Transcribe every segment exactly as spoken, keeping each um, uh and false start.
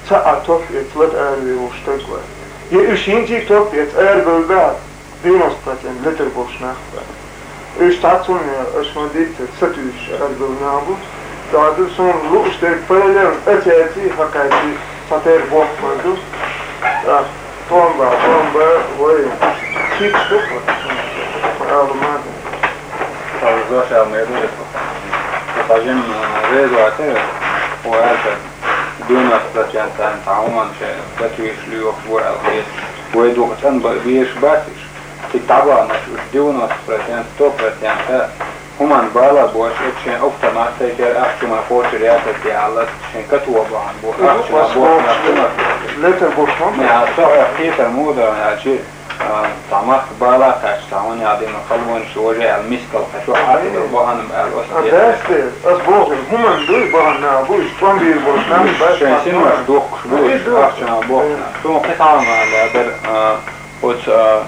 Ца а топ эца лата араве волуш стаг вац. Я уьш хӀинца а топ эца арабевлла баьхьа, девяносто процент летар болуш нах бац. Уьш цхьа цунна, аша ма дийца, сатуьйсуш арабевлла нах бу. ТӀаккха ду суна лууш дерг параллельно а цаьрца а хьакхаьччи, цхьатерра бохку ма ду. ТӀаккха тӀом ба, тӀом ба, вай, кийча ду-кх, ала ма ду. Ала зошал ма ду. Ткъа жимма реза вацара, вай аьлча, девяносто процент цхьа хӀуманаш сатуьйсуш лоьхуш бу аьлла хета. Вай дукха цӀанбан безаш бац уьш. Цига дӀабаханарш уьш девяносто процент, сто процент хӀуманна бала боцуш, эцу шайн автомат тайпара ахча ма кхочур яцара те аьлла, шайн катоха бахьана бу, ахча ма бохуш нах ду ма. Летар болуш ма бу. Со хьоьга кхетар муха дара аьлча, А, цхьа махка бала кхаьчча, цхьа хӀуна яхь дина халонаш йожа аьлла, мискал кхаьчча, хьатта бахьана аьлла, аса а, дехар. Ас боху, хӀуманна дуй бахьана нах бу, уьш тӀом бийр болуш нах бу, бац. Шайн синмаш духкуш бу, ахча ма бохуш нах. Суна кхин цхьа хӀума аьлла дара, а, оцу, а,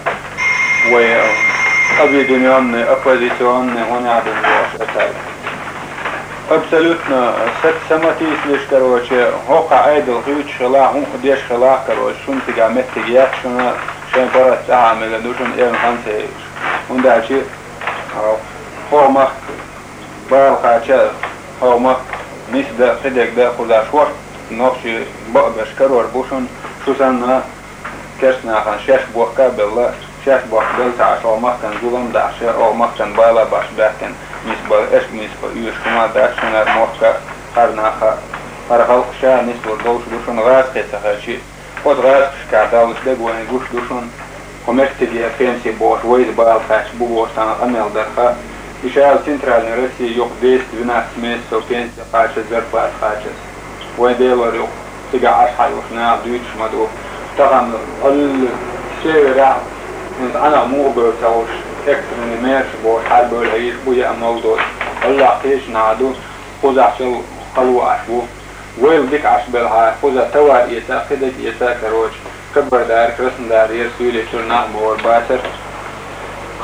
вай, а, объединённый, оппозиционный, хӀуна яхь дина бохуш, оцаьрга. Абсолютно, са, са ма тийсалаш, короче, хӀокху Ӏедал хуьйцуш хилахь, хӀун а деш хилахь, короче, шуна цигахь меттиг яц шуна, шайн паргӀат цӀахь а мега ду шуна, эрна хан ца хилча. ХӀунда аьлча, а, хӀокху махка бала кхаьчча, хӀокху махка нисдан, кхидерг дан кхузахь шортта нохчий бакъберш карор бу шуна, шу санна, керста нахана шаьш бохка а белла, шаьш бохка белла ца Ӏаш, оха махкана зулам дахьаш, оха махкана бала бахьаш баьхкина нисбала, аьшка нисбан оьшуш хӀума дац шуна хӀара мохк а, хӀара нах а, хӀара халкъ ша нислур долуш ду шуна гӀазкхи ца хилча. Оцу гӀазкхашкахь даллаш дерг вайна гуш ду шуна, кху меттиге пенси бохуш, вайца бала кхаьчча бу бохуш цхьана къамел дарх. И шайла центральный Россия юкъа десять-двенадцать месяцев пенси кхача, зарплата кхача. Вайн Делора юкъа цигахь Ӏаш хьайолуш наха дуьйцуш ма ду. Тахана гӀалли северехь, хӀинца Ӏанах муха бевлла ца хууш, экстренный мераш бохуш, хьарбевлла хьийзаш бу яа молла доцу. ГӀаллахь кхечу наха ду, кхузахьчул хало Ӏаш ву. Вайл дика Ӏаш белахьара, кхуза товар эца, кхидерг эца, короче, Кабардар, Краснодар, Ерсуьйле чуьра нах бохур бацара.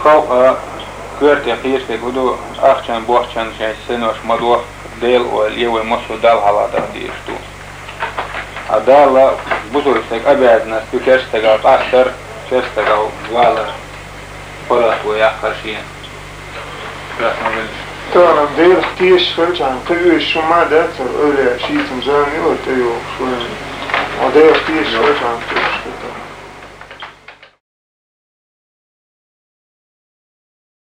Халкъа коьрте кхечу дерг хӀун ду, ахчан, бохчан шайн синош ма доху, Делан ойла е вай массо а Далла хьалха даха дезаш ду. А Далла бусург стаг обязанность ду керста стагал къастар, керста стагал валар, паргӀато яккхар шена. Тахана Делах тешаш хилчахьана, кхин оьшуш хӀума дац, Ӏуьйре шийцам зама ю, тӀейогӀуш вайна. Ткъа Делах тешаш хилчахьана,